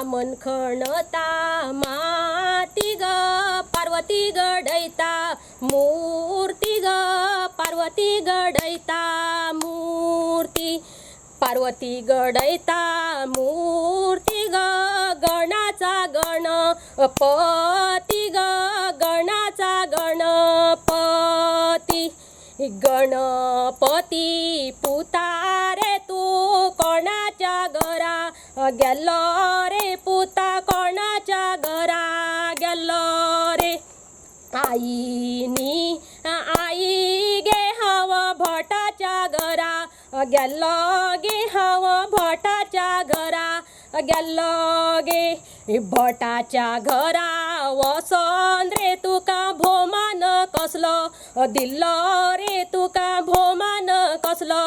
वामन खणता माती ग पार्वती घडयता मूर्ती ग पार्वती घडयता मूर्ती पार्वती घडयता मूर्ती ग गणाचा गणपती ग गणाचा गणपती गणपती पुता रे तूं कोणाच्या घरा गेल्लो रे पुता कोणाच्या घरा गेल्लो रे आईनी आई गे हांव भटाच्या घरा गेल्लो गे हांव भटाच्या घरा गेल्लो गे भटाच्या घरा वचोन रे तुका भोवमान कसलो दिल्लो रे तुका भोवमान कसलो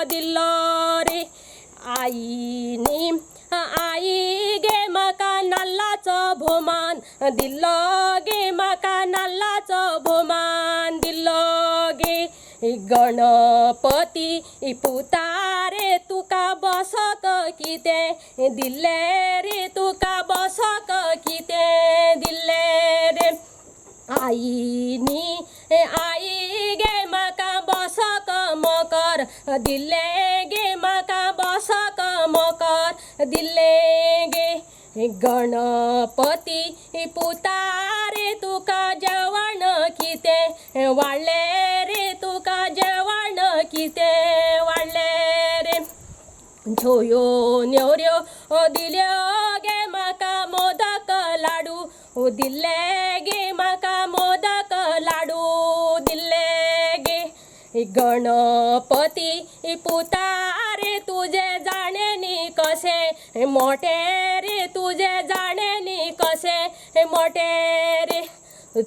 दिल्लो रे आईनी आई गे म्हाका नाल्लाचो भोवमान दिल्लो गे म्हाका नाल्लाचो भोवमान दिल्लो गे गणपती पुता रे तुका बसक कितें दिल्लें रे तुका बसक कितें दिल्लें रे आईनी आई गे म्हाका बसक मकर दिल्लें गे म्हाका बसक मकर दिल्लें गे गणपती पुता रे तुका जेवण कितें वाडलें रे तुका जेवण कितें वाडलें रे झोयो नेवऱ्यो दिल्यो गे म्हाका मोदक लाडू दिल्ले गे म्हाका मोदक लाडू दिल्ले गे गणपती पुता रे तुजें जाणें न्ही कशें मोटें रे तुजें जाणें न्ही कशें मोटें रे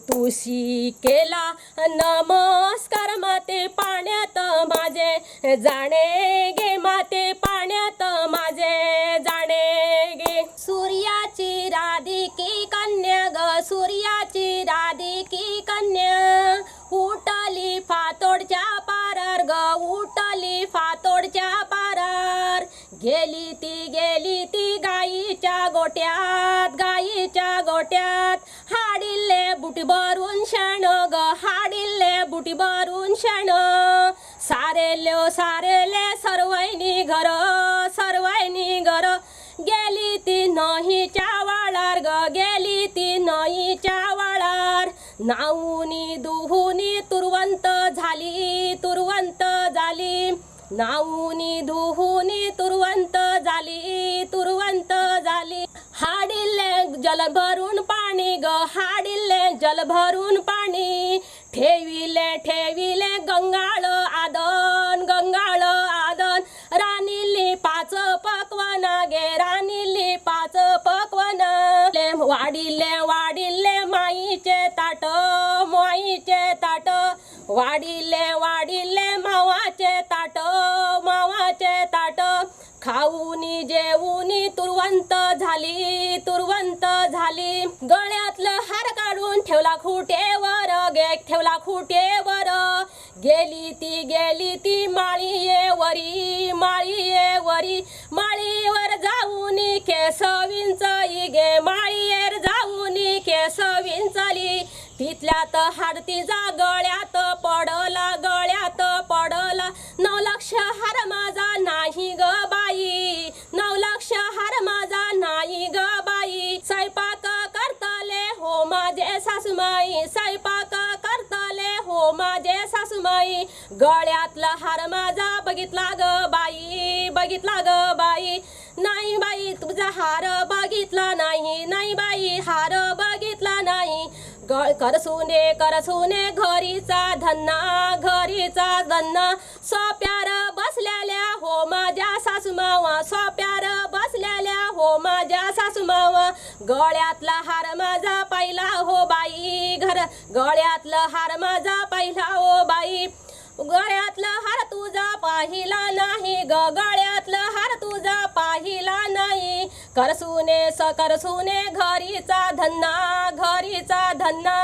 तुशी केला नमस्कार माते पाण्यात माझे जाणे गे माते पाण्यात माझे जाणे गे सूर्याची राधिकी कन्या ग सूर्याची राधिकी कन्या उठली फातोडच्या पारार ग उठली फातोडच्या पारार गेली ती गाईच्या गोट्यात गाईच्या गोट्यात हाडिल्ले बुटी भरून शेण ग हाडिल्ले बुटी भरून शेण सारेल्यो सारेले सर्वैनी घर सर्वैनी घर गेली ती न्हंयच्या वाळार ग गेली ती न्हंयच्या वाळार न्हावूनी धुवूनी तुरवंत झाली तुरवंत झाली न्हावूनी धुवूनी तुरवंत झाली तुरवंत झाली हाडिल्लें जल भरून पाणी ग हाडिल्लें जल भरून पाणी ठेविलें ठेविलें गंगाळ आदन गंगाळ आदन रानिल्ली पांच पक्वाना गे रानिल्ली पांच पक्वाना वाडिल्लें वाडिल्लें माईचें ताट माईचें ताट वाडिल्लें वाडिल्लें मावाचें ताट मावाचें ताट खाऊनी जेवूनी तुरवंत झाली तुरवंत झाली गळ्यातलं हार काढून ठेवला खुटेवर गे ठेवला खुटेवर गेली ती माळीयेवरी माळीयेवरी माळीवर जाऊनी केस विंचली गे माळीयेर जाऊनी केस विंचली तितल्यात हार तिचा गळ्यात पडला गळ्यात पडला 9 लक्ष हार माझा नाही ग बाई 9 लक्ष हार माझा नाही ग बाई स्वयंपाक करतले हो माझे सासूमाई स्वयंपाक करतले हो माझे सासूमाई गळ्यातला हार माझा बघितला ग बाई बघितला ग बाई नाही बाई तुझा हार बघितला नाही नाही बाई हार बघितला नाही करसुने करसुने घरीचा धन्ना घरीचा धन्ना सोप्यार बसलेल्या हो माझ्या सासूमावा सोप्यार बसलेल्या हो माझ्या सासूमावा गळ्यातला हार माझा पाहिला हो बाई घर गळ्यातला हार माझा पाहिला हो बाई गळ्यातला हार तुझा पाहिला नाही ग गळ्यातला हार तुझा पाहिला नाही करसुने करसुने घरीचा धन्ना घरीचा धन्ना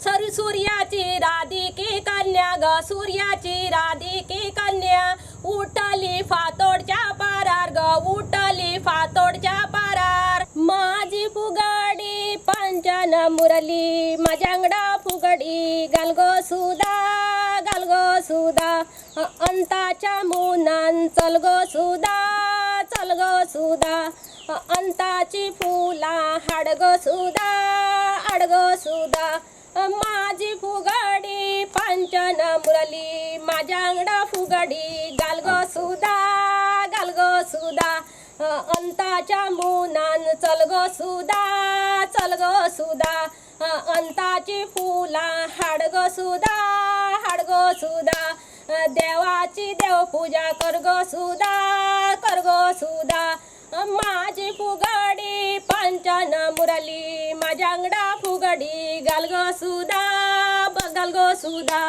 सर सूर्याची राधिकी कन्या ग सूर्याची राधिकी कन्या उठली फातोडच्या पारार ग उठली फातोडच्या पारार. मुरली माझ्या अंगडा फुगडी घाल गो सुदा, घाल गो सुदा. अंताच्या मुनान चल गो सुदा, चल गो सुदा. अंताची फुला हाड गो सुदा, हाड गो सुदा. माझी फुगडी पांचन मुरली माझ्या अंगडा फुगडी घाल गो सुदा, घाल गो सुदा. अंताच्या मुनान चल गो सुदा, चल गो सुदा. अंताची फुला हाड गो सुदा, हाड गो सुदा. देवाची देवपूजा कर गो सुदा, कर गो सुदा. माझी फुगडी पांचन मुरली माझ्या अंगडा फुगडी घाल गो सुदा, घाल गो सुदा.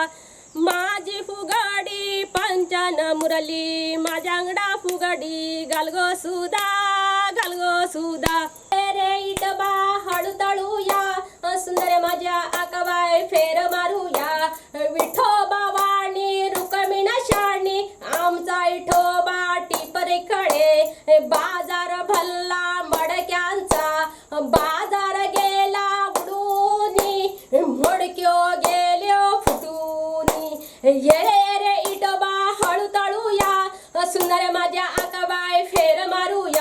माझी फुगडी पांचन मुरली माझ्या अंगडा फुगडी घाल गो सुदा, घाल गो सुदा. रे इटबा हळू तळूया, सुंदर माझ्या आकाबाय फेर मारूया. विठोबा वाणी रुक्मिण शाणी, आमचा इठोबा टिपर खडे. बाजार भल्ला मडक्यांचा, बाजार गेला उडूनी, मडक्यो गेल्यो फुटूनी. ये रे रे इटोबा हळू तळूया, सुंदर माझ्या आकाबाय फेर मारूया.